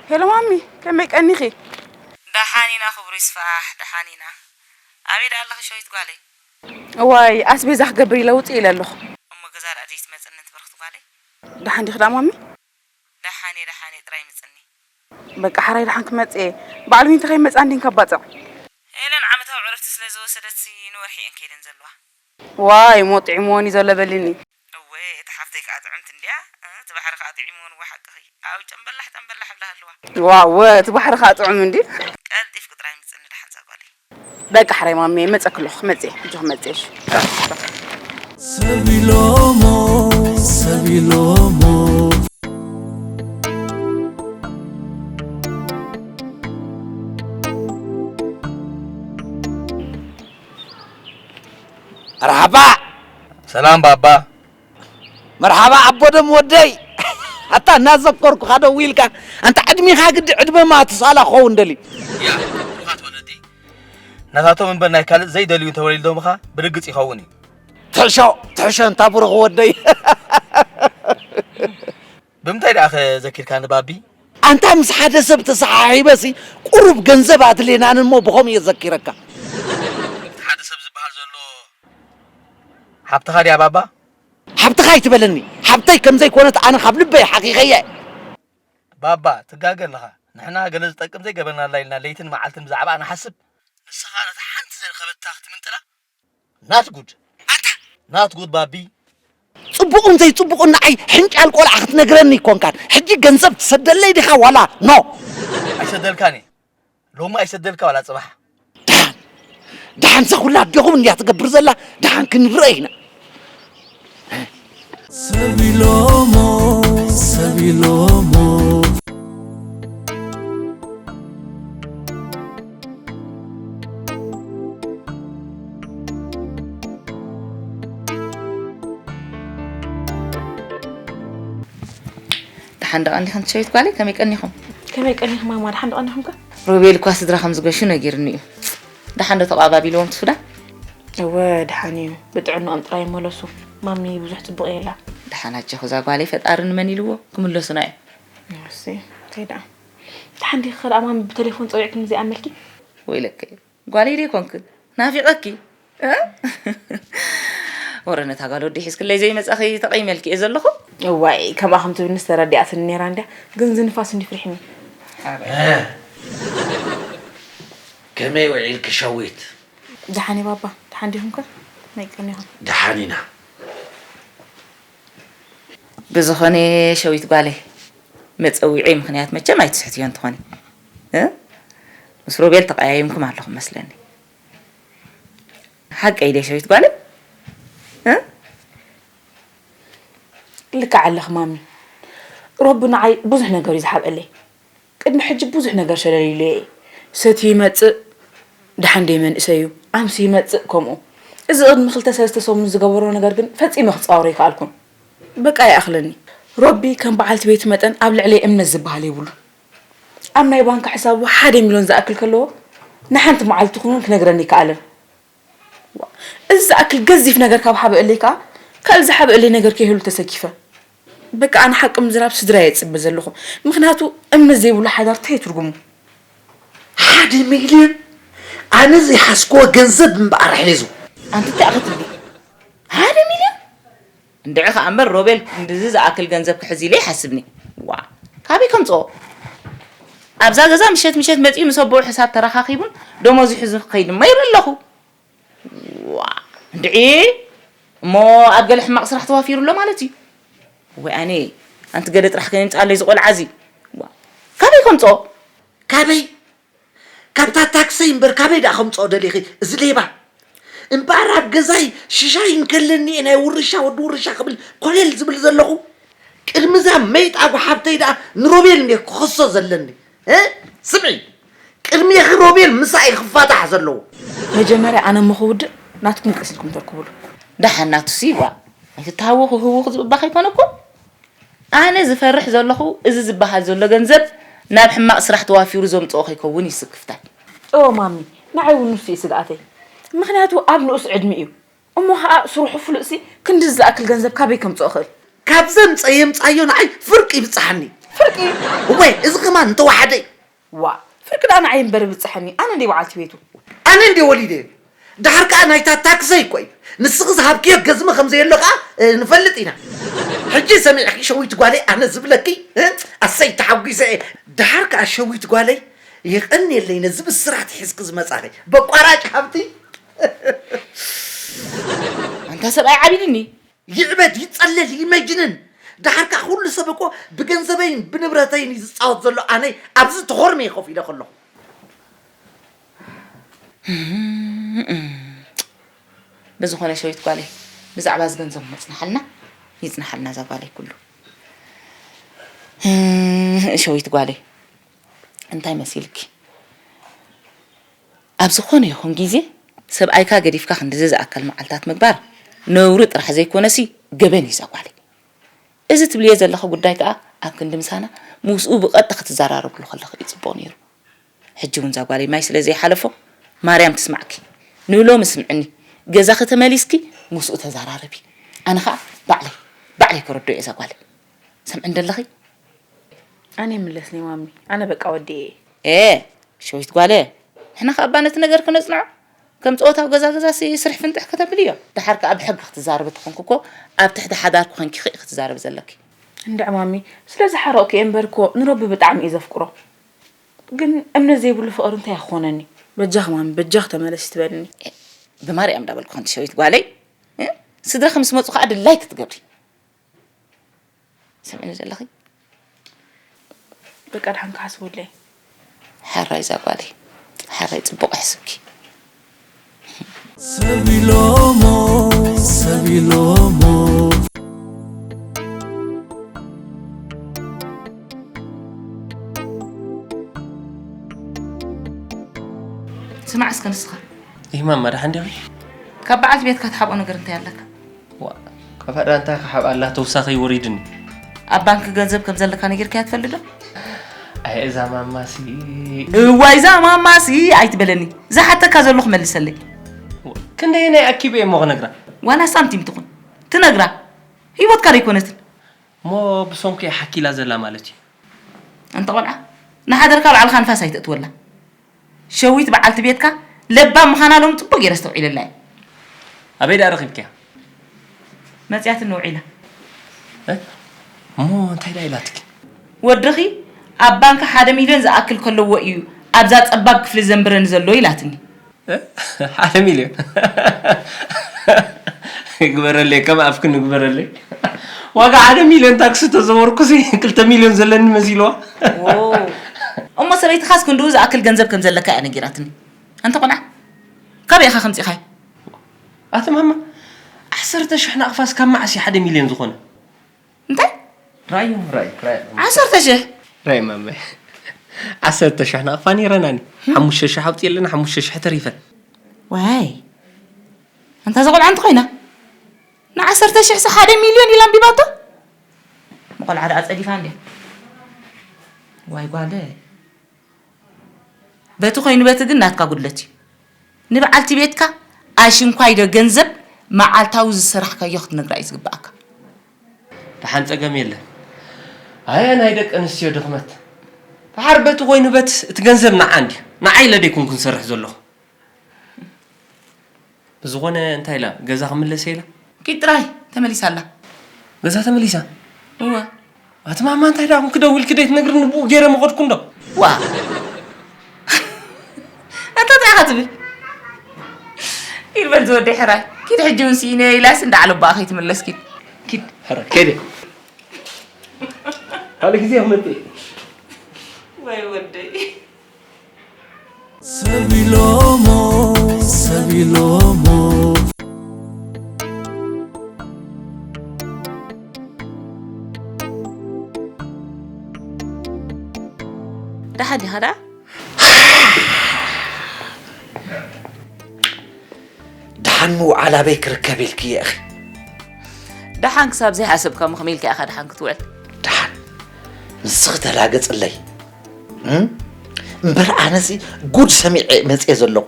ሄሎ ማሚ፣ ከመይ ቀኒኺ? ደሓን ኢና ክብሩ ይስፋሕ፣ ደሓን ኢና። ኣበይ ደኣ ኣለኺ ሸዊት ጓለይ? እዋይ፣ ኣስቤዛ ክገብር ኢለ ውፅእ ኢለ ኣለኹ። እሞ ገዛ ደኣ ዘይትመፅኒ እቲ ብርኽቲ ጓለይ? ደሓን ዲኺ ደኣ ማሚ? ደሓን እየ፣ ደሓን እየ፣ ጥራይ ምፅኒ። በቃ፣ ሓራይ ደሓን ክመጽእ እየ። በዓል ዊንቲ ከይመጽኣ እንዲን ከባጽዕ። ሄለን ዓመታዊ ዕረፍቲ ስለ ዝወሰደትሲ ንወርሒ እየን ከይደን ዘለዋ። ዋይ፣ ሞ ጥዒምወን እዩ ዘሎ በልኒ። እወ፣ እታ ሓፍተይ ከኣ ጥዕምቲ እንድያ። እ፣ እቲ ባሕሪ ከኣ ጥዒምወን፣ እወ፣ ሓቅኺ። ኣው፣ ጨምበላሕ፣ ጨምበላሕ ብላ ኣለዋ። ዋው፣ እቲ ባሕሪ ከኣ ጥዑም እንድዩ። ቀልጢፍኪ ጥራይ ምጽኒ ደሓን እዛ ጓለይ። በቃ፣ ሕራይ ማሜ፣ መጸክለኹ፣ መጽየ፣ ሕጂ ክመጽእ፣ እሺ። ሰብ ኢሎሞ፣ ሰብ ኢሎሞ። መርሓባ። ሰላም ባባ። መርሓባ ኣቦ ደም ወደይ። ኣታ እናዘከርኩኻ ደው ኢልካ፣ ኣንታ ዕድሜኻ ግዲ ዕድመ ማቱሳላ ክኸውን ደሊ። ያ፣ ብሩኻት ወለዲ፣ ናታቶም እምበር ናይ ካልእ ዘይደልዩ እንተወሊዶምኻ ብርግጽ ይኸውን እዩ። ትሕሾ፣ ትሕሾ እንታ ብሩኽ ወደይ። ብምንታይ ደኣ ከ ዘኪርካኒ ባቢ? ኣንታ ምስ ሓደ ሰብ ተሰሓሒበሲ ቁሩብ ገንዘብ ኣድልየናኒ እሞ ብኸምኡ እየ ዘኪረካ። እቲ ሓደ ሰብ ዝበሃል ዘሎ ሓብትኻ ድያ ባባ? ሓብትኻ ኣይትበለኒ። ሓብተይ ከም ዘይኮነት ኣነ ካብ ልበይ ሓኺኸየ። ባባ፣ ትጋገ ኣለኻ። ንሕና ገለ ዝጠቅም ዘይገበርናላ ኢልና ለይትን መዓልትን ብዛዕባኣ ንሓስብ። ንስኻ ነታ ሓንቲ ዘድኸበታ ክትምንጥላ? ናት ጉድ። ኣታ! ናት ጉድ ባቢ። ጽቡቕን ዘይጽቡቕን ንዓይ ሕንጫል ቆልዓ ክትነግረኒ ኣይኮንካን። ሕጂ ገንዘብ ትሰደለይ ዲኻ ዋላ ኖ? ኣይሰደልካን እየ። ሎሚ ኣይሰደልካ ዋላ ጽባሕ። ደሓን፣ ደሓን እዛ ኩላ ኣዴኹም እንድያ ትገብር ዘላ፣ ደሓን ክንርአ ኢና። ሰብ ኢሎሞ፣ ሰብ ኢሎሞ። ደሓን ዶ ቀኒኹም ትሸይት ጓለይ? ከመይ ቀኒኹም? ከመይ ቀኒኹም ማማ? ደሓን ዶ ቀኒኹም ከ? ሮቤል እኳ ስድራ ከም ዝገሹ ነጊርኒ እዩ። ደሓን ዶ ተቐባቢልዎም ትፍዳ? እወ፣ ደሓን እዩ። ብጥዕንኦም ጥራይ ይመለሱ። ማሚ ብዙሕ ጽቡቕ የላ። ደሓን ኣጆኺ እዛ ጓለይ፣ ፈጣሪ ንመን ኢልዎ ክምለሱና እዮም። እሰይ፣ እንታይ ደኣ? ደሓን ዲኺ ከ ደኣ ማሚ ብቴሌፎን ጸዊዕክኒ ዘይኣመልኪ? ወይለከ፣ ጓለይ ዶ ኣይኮንክን? ናፊቐኪ? እ? ወረ ነታ ጓል ወዲ ሒዝክለይ ዘይመጻኺ ተቐይመልኪ እየ ዘለኹ። እዋይ፣ ከምኣ ከም ትብልንስ ተረዲኣትኒ ነይራ እንድያ፣ ግን እዚ ንፋስ እንዲ ፍሪሕኒ። ኣበይ? እ። ከመይ ውዒልኪ ሸዊት? ደሓን እየ ባባ፣ ደሓን ዲኹም ከ? ከመይ ቀኒኹም? ደሓን ኢና። ብዝኾነ ሸዊት ጓለይ፣ መጸዊዒ ምኽንያት መቸም ኣይትስሕትዮን ትኾኒ። እ? ምስ ሮቤል ተቀያይምኩም ኣለኹም መስለኒ። ሓቀይ ድየ ሸዊት ጓለይ? እ? ልክዕ ኣለኺ ማሚ። ሮቢ ንዓይ ብዙሕ ነገር እዩ ዝሓብአለይ። ቅድሚ ሕጂ ብዙሕ ነገር ሸለል ኢሉየ እዩ። ሰትዩ ይመጽእ፣ ደሓን ደይ መንእሰይ እዩ። ኣምስዩ ይመጽእ ከምኡ። እዚ ቅድሚ ክልተ ሰለስተ ሰሙን ዝገበሮ ነገር ግን ፈጺመ ክጻወሮ ኣይከኣልኩን። በቃ ይኣኽለኒ። ሮቢ ከም በዓልቲ ቤቱ መጠን ኣብ ልዕለይ እምነት ዝበሃል የብሉን። ኣብ ናይ ባንክ ሕሳቡ ሓደ ሚልዮን ዝኣክል ከለዎ፣ ንሓንቲ መዓልቲ ኹን ክነግረኒ ይከኣለን። ዋ፣ እዚ ዝኣክል ገዚፍ ነገር ካብ ሓበእለይ ከኣ፣ ካልእ ዝሓበእለይ ነገር ከይህሉ ተሰኪፈ። በቃ፣ ኣነ ሓቂ ምዝራብ ስድራይ የጽበ ዘለኹ። ምኽንያቱ፣ እምነት ዘይብሉ ሓዳር እንታይ ትርጉሙ? ሓደ ሚልዮን? ኣነ ዘይሓዝክዎ ገንዘብ እምበኣር ሒዙ። ኣንቲ እንታይ ኢኺ ትብሊ? ሓደ ሚልዮን? እንድዒ ኸኣ እምበር፣ ሮቤል ክንድዚ ዝኣክል ገንዘብ ክሕዝ ኢለ ይሓስብኒ። ዋ፣ ካበይ ከምጽኦ? ኣብዛ ገዛ ምሸት ምሸት መጺኡ ምስ ኣቦኡ ሕሳብ ተረኻኺቡን ደሞዙ ሒዙ ክኸይድ ድማ ይርኢ ኣለኹ። ዋ፣ እንድዒ እሞ ኣብ ገለ ሕማቕ ስራሕ ተዋፊሩ ኣሎ ማለት እዩ። ወይ ኣነ፣ ኣንቲ ገለ ጥራሕ ከየምጽኣለይ ዝቖልዓ እዚ። ዋ፣ ካበይ ከምጽኦ? ካበይ? ካብታ ታክሰይ እምበር ካበይ ደኣ ከምጽኦ ደሊኺ? እዚ ሌባ። እምበኣር ኣብ ገዛይ ሽሻይ እንከለኒ እየ ናይ ውርሻ ወዲ ውርሻ ክብል ኮለል ዝብል ዘለኹ። ቅድሚ እዛ መይጣ ጓሓፍተይ ደኣ ንሮቤል እንድየ ክኸሶ ዘለኒ። እ? ስምዒ፣ ቅድሜኺ ሮቤል ምሳይ ክፋታሕ ዘለዎ። መጀመርያ ኣነ እሞ ክውድእ ናትኩም ቀስ ኢልኩም ተርክቡሉ። ደሓን ናቱሲ ዋ፣ ኣይትተሃወኹ ህውኽ ዝብባኽ ኣይኮነኩም። ኣነ ዝፈርሕ ዘለኹ እዚ ዝበሃል ዘሎ ገንዘብ ናብ ሕማቕ ስራሕ ተዋፊሩ ዘምጽኦ ከይከውን እዩ ስክፍታይ። እወ ማሚ፣ ንዓይ እውን ንሱ እዩ ስግኣተይ። ምኽንያቱ ኣብ ንኡስ ዕድመ እዩ። እሞ ኸኣ ስርሑ ፍሉጥሲ ክንድዚ ዝኣክል ገንዘብ ካበይ ከምጽኦ እኽእል? ካብ ዘምጸ የምጻዮ ንዓይ ፍርቂ ይብጽሓኒ። ፍርቂ? እወ፣ እዚ ከማን እንተወሓደ እዩ። ዋ፣ ፍርቂ ደኣ ንዓይ እምበር ይብጽሓኒ፣ ኣነ እንድየ በዓልቲ ቤቱ። ኣነ እንድየ ወሊደዮ። ደሓር ከኣ ናይታ ታክሰይ እኮ እዩ። ንስኺ ዝሃብክዮ ገዝሚ ከም ዘየሎ ከኣ፣ እ፣ ንፈልጥ ኢና። ሕጂ ሰሚዕኪ ሸዊት ጓለይ ኣነ ዝብለኪ፣ እ፣ ኣሰይ ተሓጒሰ እየ። ደሓር ከኣ ሸዊት ጓለይ የቐንየለይ ነዚ ብስራት ሒዝኪ ዝመጻኺ። በቋራጭ ሃብቲ። ኣንታ ሰብኣይ ዓቢድኒ። ይዕበድ፣ ይጸለል፣ ይመጅንን። ደሓር ከኣ ኩሉ ሰብ እኮ ብገንዘበይን ብንብረተይን እዩ ዝጻወት ዘሎ። ኣነ ኣብዚ ተኾርምየ ኮፍ ኢለ ከለኹ። ብዝኾነ ሸዊት ጓለይ፣ ብዛዕባ እዚ ገንዘብ መጽናሓልና፣ ይጽናሓልና እዛ ጓለይ ኩሉ። ሸዊት ጓለይ፣ እንታይ መሲልኪ? ኣብ ዝኾነ ይኹን ግዜ ሰብኣይካ ገዲፍካ ክንድዚ ዝኣከል መዓልታት ምግባር ነውሪ ጥራሕ ዘይኮነሲ ገበን እዩ እዛ ጓለይ። እዚ ትብልዮ ዘለኺ ጉዳይ ከኣ ኣብ ክንዲ ምሳና ምስኡ ብቐጥታ ክትዘራረብሉ ከለኺ እዩ ጽቡቕ ነይሩ። ሕጂ እውን እዛ ጓለይ ማይ ስለ ዘይሓለፎ ማርያም ትስማዕኪ። ንሎሚ ስምዕኒ፣ ገዛኺ ተመሊስኪ ምስኡ ተዘራረቢ። ኣነ ኸኣ ባዕለይ፣ ባዕለይ ከረድኦ እየ እዛ ጓለይ። ሰምዕኒ ደለኺ? ኣነ ይምለስኒ ማሚ፣ ኣነ በቃ ወዲኤ እየ። ኤ፣ ሸዊት ጓለ፣ ንሕና ከኣ እባ ነቲ ነገር ክነጽንዖ። ከም ጸወታ ኣብ ገዛ ገዛሲ ስርሒ ፍንጥሕ ከተብልዮ። ደሓር ከኣ ብሕጊ ክትዛረቢ ተኾንኪ እኮ ኣብ ትሕቲ ሓዳርኪ ኮንኪ ኢኺ ክትዛረቢ ዘለኪ። እንድዒ ማሚ፣ ስለ ዝሓረቕኩ እየ እምበር እኮ ንሮቢ ብጣዕሚ እየ ዘፍቅሮ። ግን እምነት ዘይብሉ ፍቕሪ እንታይ ክኾነኒ? በጃኺ ማሚ፣ በጃኺ ተመለሲ ትበልኒ። ኤ፣ ብማርያም እንዳበልኩ ኮንቲ ሸዊት ጓለይ፣ እ? ስድራኺ ምስ መጹ ከኣ ድላይ ክትገብሪ። ሰምዕኒ ዘለኺ? በቃ ድሓን ክሓስበለይ። ሓራይ እዛ ጓለይ፣ ሓራይ ጽቡቕ ኣሕስብኪ። ሰብ ኢሎሞ፣ ሰብ ኢሎሞ። ስማዕ እስከ ንስኻ። ይህ ማማ ደሓን ዲኺ? ካብ በዓልቲ ቤትካ ትሓብኦ ነገር እንታይ ኣለካ? ዋ፣ ካብ ሃዳ እንታይ ክሓብኣላ ተውሳኺ ወሪድኒ። ኣብ ባንክ ገንዘብ ከም ዘለካ ነጊርካያ ትፈልጥ ዶ? ኣይ እዛ ማማሲ። እዋይ እዛ ማማሲ ኣይትበለኒ። ዝሓተካ ዘለኹ መልሰለይ። ክንደየናይ ኣኪበ እየ እሞ ክነግራ? ዋላ ሳንቲም ትኹን ትነግራ። ህይወትካ ዶ ኣይኮነትን? እሞ ብሰንኩ እያ ሓኪላ ዘላ ማለት እዩ። ኣንታ ቆልዓ፣ ንሓደርካ ባዕልኻ ንፋስ ኣይተእትወላ። ሸዊት በዓልቲ ቤትካ ለባም ምዃና ሎሚ ጽቡቕ ገይረ ኣስተውዒለላ እየ። ኣበይ ደኣ ረኺብክያ? መጽያትኒ ውዒላ። እ? እሞ እንታይ ደኣ ኢላትኪ? ወድኺ ኣብ ባንክ ሓደ ሚልዮን ዝኣክል ከለዎ እዩ ኣብዛ ጸባብ ክፍሊ ዘንብረኒ ዘሎ ኢላትኒ። እ? ሓደ ሚልዮን? ይግበረለይ፣ ከም ኣፍክን ይግበረለይ። ዋጋ ሓደ ሚልዮን ታክሲ ተዘወርኩሲ ክልተ ሚልዮን ዘለኒ መሲልዋ። ዎ። እሞ ሰበይትኻስ ክንድኡ ዝኣክል ገንዘብ ከም ዘለካ እያ ነጊራትኒ። ኣንታ ቆልዓ፣ ካበይ ኢኻ ከምጺእኻዮ? ኣቲ ማማ፣ ዓሰርተ ሽሕ ናቕፋስ ካብ መዓስ እዩ ሓደ ሚልዮን ዝኾነ? እንታይ? ራእዮም፣ ራእይ፣ ራእይ። ዓሰርተ ሽሕ? ራእይ ማመ። ዓሰርተ ሽሕ ናቕፋ ነይረናኒ። ሓሙሽተ ሽሕ ኣውፅኤለን፣ ሓሙሽተ ሽሕ ተሪፈን። ዋይ። ኣንታ እዛ ቆልዓ እንተኾይና፣ ንዓሰርተ ሽሕ ሲ ሓደ ሚልዮን ኢላ ኣንቢባቶ? መቆልዓ ደኣ ጸዲፋ እንድያ። ዋይ ጓለ። በቲ ኮይኑ በቲ ግን ናትካ ጉድለት እዩ። ንበዓልቲ ቤትካ ኣሽንኳይ ዶ ገንዘብ መዓልታዊ ዝሰራሕካዮ ክትነግራ እዩ ዝግብኣካ። ደሓን ጸገም የለን። ኣየ ናይ ደቂ ኣንስትዮ ድኽመት። ደሓር በቲ ኮይኑ በትስ እቲ ገንዘብ ንዓ እንድዩ። ንዓ ኢለ ደይኮንኩ ዝሰርሕ ዘለኹ። ብዝኾነ እንታይ ኢላ ገዛ ክምለስ ኢላ? ኪድ ጥራይ ተመሊሳ ኣላ። ገዛ ተመሊሳ? እወ። ኣቲ ማማ እንታይ ደኣ ክደውል ክደይ ትነግርኒ ብኡ ገይረ ምኸድኩ እንዶ። ዋ ኣታ እንታይ ኢኻ ትብል? ኪድ በል ዝወደይ ሕራይ ኪድ ሕጂ እውን ስኢነ ኢላስ እንዳዓለባኣ ከይትምለስ ኪድ ኪድ ሕራይ ከይደ ካልእ ግዜ ክመጽእ ወይ ወደይ ሰብ ኢሎሞ ሰብ ኢሎሞ ደሓን ዲኻ ደኣ? ደሓን ምውዓል ኣበይ ክርከብ ኢልክዮ ኢኺ? ደሓን ክሳብ ዘይሓሰብካሞ ከመይ ኢልካ ኢኻ ደሓን ክትውዕል? ደሓን ንስኺ ተላገጽለይ። እም? እምበር ኣነሲ ጉድ ሰሚዐ መጽየ ዘለኹ።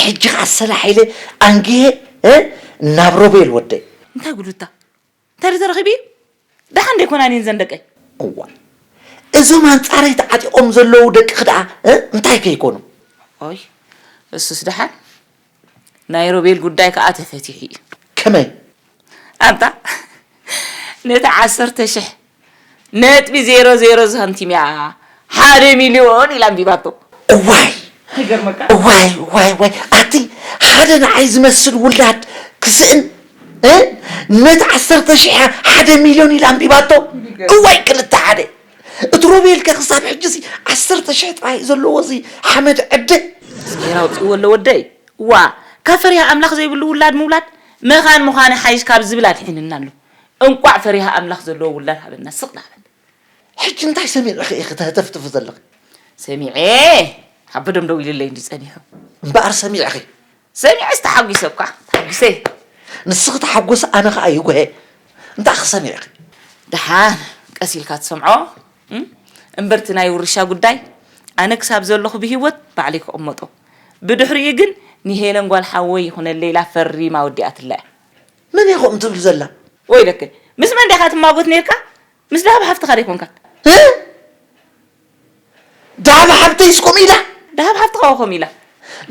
ሕጂ ኸኣ ኣሰላሒለ ኣንጊሀ እ? ናብ ሮቤል ወደይ። እንታይ ጉድታ? እንታይ ድዩ ተረኺቡ እዩ? ደሓን ዶ ኣይኮናን እየን ዘን ደቀይ? እዋ እዞም ኣንጻረይ ተዓጢቖም ዘለዉ ደቅኺ ደኣ እ? እንታይ ከይኮኑ? ኦይ እሱስ ደሓን ናይ ሮቤል ጉዳይ ከኣ ተፈቲሑ እዩ። ከመይ? ኣንታ ነቲ ዓሰርተ ሽሕ ነጥቢ ዜሮ ዜሮ ሳንቲም እያ ሓደ ሚልዮን ኢላ ኣንቢባቶ። እዋይ ይገርመካ። እዋይ እዋይ እዋይ ኣቲ ሓደ ንዓይ ዝመስል ውላድ ክስእን እ ነቲ ዓሰርተ ሽሕ እያ ሓደ ሚልዮን ኢላ ኣንቢባቶ። እዋይ ክልተ ሓደ እቲ ሮቤልከ ክሳብ ሕጂ ሲ ዓሰርተ ሽሕ ጥራይ ዘለዎ ሲ ሓመድ ዕደ። እግዚኣብሔር ኣውጺእዎ ኣሎ ወደይ። ዋ ካብ ፈሪሃ ኣምላኽ ዘይብሉ ውላድ ምውላድ መኻን ምዃን ይሓይሽ ካብ ዝብል ኣድሒንና ኣሎ። እንቋዕ ፈሪሃ ኣምላኽ ዘለዎ ውላድ ሃበና ስቕ ዳበል። ሕጂ እንታይ ሰሚዕኺ ኢኺ ተህተፍትፊ ዘለኺ? ሰሚዐ ኣቦ ደም ደው ኢሉለይ እንድዩ ጸኒሑ። እምበኣር ሰሚዕኺ? ሰሚዐስ ተሓጒሰ እኳ ተሓጒሰ። ንስኺ ተሓጎሲ ኣነ ኸኣ ይጉሀ። እንታይ ኸ ሰሚዕኺ? ደሓን ቀስ ኢልካ ትሰምዖ እምበር እቲ ናይ ውርሻ ጉዳይ ኣነ ክሳብ ዘለኹ ብህይወት ባዕለይ ክቕመጦ። ብድሕሪኡ ግን ንሄለን ጓል ሓወይ ይኹነለይ ኢላ ፈሪማ ወዲኣትላ እያ። መን እያ ከምኡ ትብል ዘላ? ወይለከ ምስ መን ዲኻ ትማጎት ኔርካ? ምስ ደሃብ ሓፍትኻ ዶ ኣይኮንካን? እ? ደሃብ ሓብተይስ ከምኡ ኢላ? ደሃብ ሓፍትኻ ኸ ከምኡ ኢላ?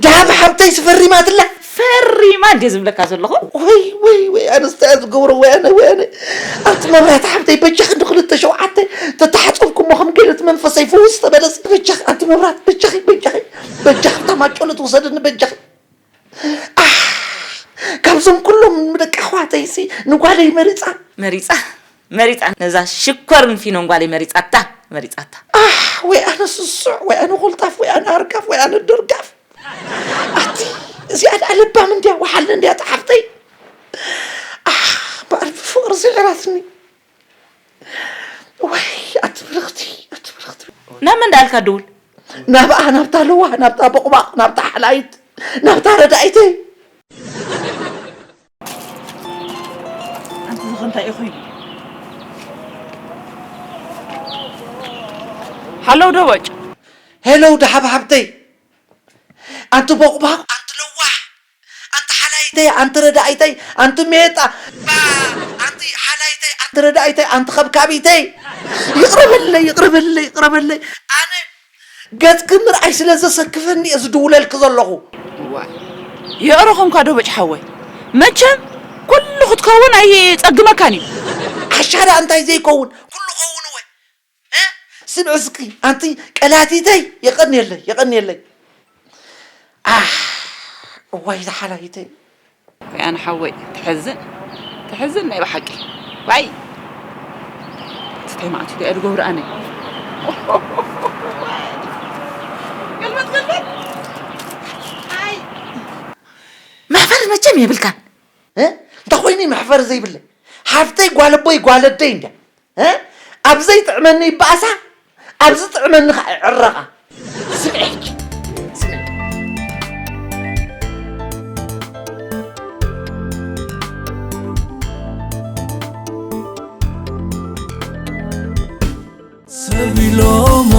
ደሃብ ሓብተይስ ፈሪማትላ? ፈሪማ እንድየ ዝብለካ ዘለኹ። ወይ ወይ ወይ ኣነስ እንታይ እየ ዝገብሮ ወይ ኣነ ወይ ኣነ ኣንቲ መብራት ሓብተይ በጃኺ እንዲ ክልተ ሸውዓተ ተተሓፀብኩ እሞ ከም ገለ እቲ መንፈሰይ ፍውስ ተበለስ በጃኺ ኣንቲ መብራት በጃኺ በጃኺ በጃኺ እታ ማጨሎ ትውሰደኒ በጃኺ ኣሕ! ካብዞም ኩሎም ደቂ ኣሕዋተይሲ ንጓለይ መሪጻ። መሪጻ መሪጻ ነዛ ሽኮርን ፊኖን ጓለይ መሪጻታ መሪጻታ። ኣሕ! ወይ ኣነ ስሱዕ ወይ ኣነ ኮልጣፍ ወይ ኣነ ኣርጋፍ ወይ ኣነ ደርጋፍ። ኣቲ እዚኣ ደኣ ለባም እንድያ ወሓለ እንድያ ጸሓፍተይ። ኣሕ! በኣር ብፍቕሪ ስዒራትኒ። ወይ ኣቲ ብርኽቲ ኣቲ ብርኽቲ ናብ መን ደኣ ኢልካ ድውል? ናብኣ ናብታ ለዋህ ናብታ ቦቕባቕ ናብታ ሓላይት ናብታ ረዳኢተይ። ኣንቲ ዝኸ እንታይ እዩ ኮይኑ? ሃለው ደቦጭ። ሄለው ደሓብሓብተይ። ኣንቲ ቦቕባቕ፣ ኣንቲ ለዋህ፣ ኣንቲ ሓላይተይ፣ ኣንቲ ረዳኢተይ፣ ኣንቲ ሜጣ፣ ባ፣ ኣንቲ ሓላይተይ፣ ኣንቲ ረዳኢተይ፣ ኣንቲ ኸብካቢተይ፣ ይቕረ በለለይ፣ ይቕረ በለለይ፣ ይቕረ በለለይ። ኣነ ገጽኪ ምርኣይ ስለ ዘሰክፈኒ እየ ዝድውለልኪ ዘለኹ። ዋይ የእረኹምካ ዶ በጭ ሓወይ? መቸም ኩሉ ክትከውን ኣይጸግመካን እዩ። ዓሻ ደኣ እንታይ ዘይከውን ኩሉ ኸውን እወ። ስምዒ እስኪ ኣንቲ ቀላቲተይ የቐንየለይ የቐንየለይ ኣሕ እዋይ ዝሓላይተይ ወይ ኣነ ሓወይ ትሕዝን ትሕዝን ናይ ብሓቂ ዋይ ትታይ ማዕቱ ዲኣ ድገብሩ ኣነ ገልበጥ ገልበጥ ኣይ መሕፈሪ መቸም የብልካን እንታይ ኮይኑ መሕፈሪ ዘይብለይ ሓፍተይ ጓለቦይ ጓለደይ እንድያ ኣብ ዘይጥዕመኒ ይበኣሳ ኣብ ዝጥዕመኒ ከዓ ይዕረቓ ስምዒ ሕጂ ስምዒ ሰብ ኢሎሞ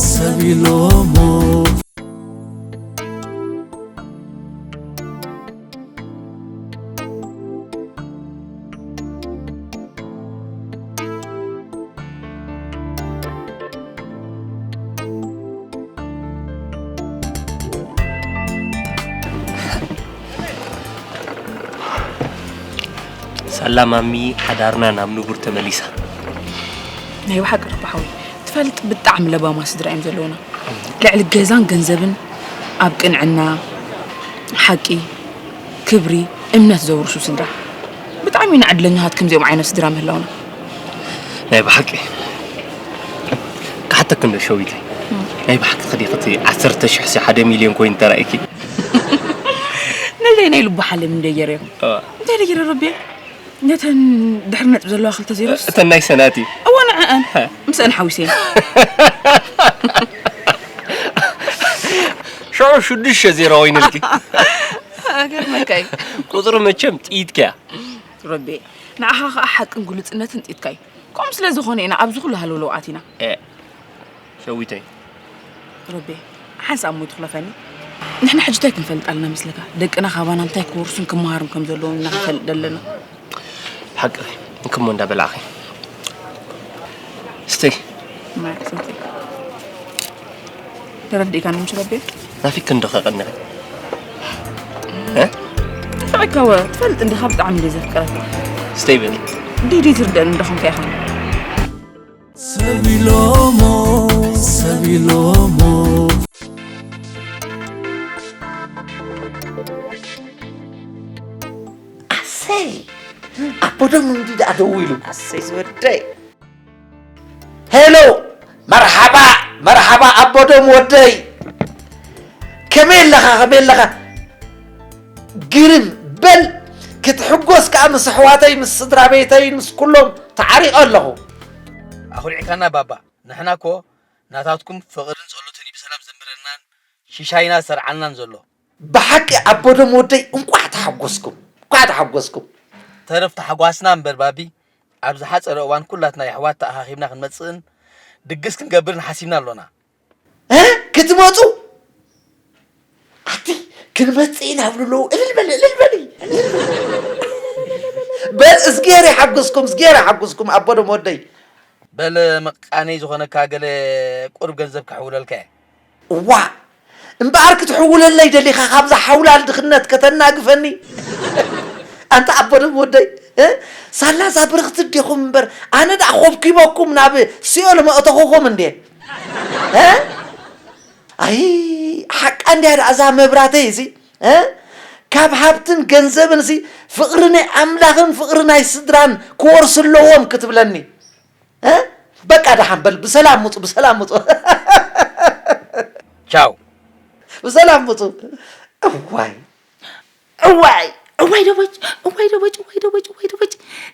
ሰብ ኢሎሞ ሳላ ማሚ ሓዳርና ናብ ንቡር ተመሊሳ። ናይ ብሓቂ ረቢ ሓወይ፣ ትፈልጥ ብጣዕሚ ለባማ ስድራ እዮም ዘለውና። ልዕሊ ገዛን ገንዘብን ኣብ ቅንዕና፣ ሓቂ፣ ክብሪ፣ እምነት ዘውርሱ ስድራ። ብጣዕሚ ኢና ዕድለኛታት ከምዚኦም ዓይነት ስድራ ምህላውና። ናይ ብሓቂ ክሓተክ እንዶ ሸዊተይ፣ ናይ ብሓቂ ክዲኽቲ ዓሰርተ ሽሕ ሲ ሓደ ሚልዮን ኮይን ተራእኪ? ነዘይ ናይ ልቡ ሓለም እንደ ገይረ እዋ። እንታይ ደገረ ረቢ? ነተን ድሕሪ ነጥቢ ዘለዋ ክልተ ዜሮስ? እተን ናይ ሰናቲ። እዋ ንዐኣን። ምስአን ሓዊሰን። ሽዑ ሽዱሽተ ዜሮ ኮይኑልኪ። ኣገርመካ እዩ። ቁፅሪ መቸም ጥይትካ እያ። ረቢ፣ ንዓኻ ኸዓ ሓቅን ግሉጽነትን ጥይትካ እዩ። ከምኡ ስለ ዝኾነ ኢና ኣብዚ ኩሉ ሃለውለው ኣቲና። እ፣ ሸዊተይ። ረቢ፣ ሓንሳብ እሞ ይትኹለፈኒ። ንሕና ሕጂ እንታይ ክንፈልጥ ኣለና መስለካ? ደቅና ካባና እንታይ ክወርሱን ክመሃሩን ከም ዘለዎም ኢና ክንፈልጥ ዘለና። ሓቂ፣ እንክሞ እንዳበላዕኺ። ስተይ። ማይ ክሰቲ። ተረዲእካኒ ምሽ ረቢ? ናፊክ እንዶ ከቐንኺ። እ? ናፊክ እኮ ትፈልጥ እንዲኻ ብጣዕሚ እንደ ዘፍቅረካ። ስተይ በል። ዲዲ ትርደእኒ እንዶ ኾንካ ኢኻ። ሰብ ኢሎሞ፣ ሰብ ኢሎሞ። ኣሰይ፣ ኣቦ ደም እንዲ ደኣ ደዊሉ። ኣሰይ ዝወደይ። ሄሎ፣ መርሓባ፣ መርሓባ ኣቦ ደም ወደይ። ከመይ ኣለኻ፣ ከመይ ኣለኻ? ግርም በል፣ ክትሕጎስ ከኣ ምስ ኣሕዋተይ፣ ምስ ስድራ ቤተይን ምስ ኩሎም ተዓሪቐ ኣለኹ። ኣኹሊዕካና ባባ፣ ንሕና እኮ ናታትኩም ፍቕርን ጸሎትን እዩ ብሰላም ዘንብረናን ሽሻይና ዝሰርዓልናን ዘሎ። ብሓቂ ኣቦ ደም ወደይ፣ እንቋዕ ተሓጎስኩም፣ እንቋዕ ተሓጎስኩም። ተረፍ ተሓጓስና እምበር ባቢ፣ ኣብ ዝሓጸረ እዋን ኩላትና የሕዋት ተኣኻኺብና ክንመጽእን ድግስ ክንገብርን ሓሲብና ኣሎና። እ? ክትመጹ? ኣቲ ክንመጽእ ኢና ብሉ ኣለዉ። እልል በል፣ እልል በል። በል፣ እዝግሄር ይሓግዝኩም፣ እዝግሄር ይሓግዝኩም፣ ኣቦ ደም ወደይ። በል መቃነይ ዝኾነካ ገለ ቁሩብ ገንዘብ ከሕውለልካ እየ። እዋ፣ እምበኣር ክትሕውለለይ ደሊኻ ካብዛ ሓውላል ድኽነት ከተናግፈኒ? ኣንታ ኣቦ ደም ወደይ፣ እ? ሳላ እዛ ብርኽቲ ዲኹም እምበር፣ ኣነ ደኣ ኮብኪበኩም ናብ ሲኦል መእተኹኹም እንድየ። እ? ኣይ፣ ሓቃ እንድያ ደኣ እዛ መብራተይ እዚ፣ እ? ካብ ሃብትን ገንዘብን እዚ ፍቕሪ ናይ ኣምላኽን ፍቕሪ ናይ ስድራን ክወርሱ ኣለዎም ክትብለኒ። እ? በቃ ደሓን በል፣ ብሰላም ምጹ፣ ብሰላም ምጹ። ቻው። ብሰላም ምጹ። እዋይ፣ እዋይ፣ እዋይ ደቦጭ፣ እዋይ ደቦጭ፣ እዋይ ደቦጭ፣ እዋይ ደቦጭ።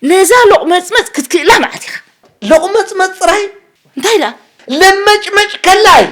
ነዛ ሎቕመጽመጽ ክትክእላ መዓት ኢኻ። ሎቕመጽመጽ ጥራይ? እንታይ ደኣ? ለመጭመጭ ከላይ።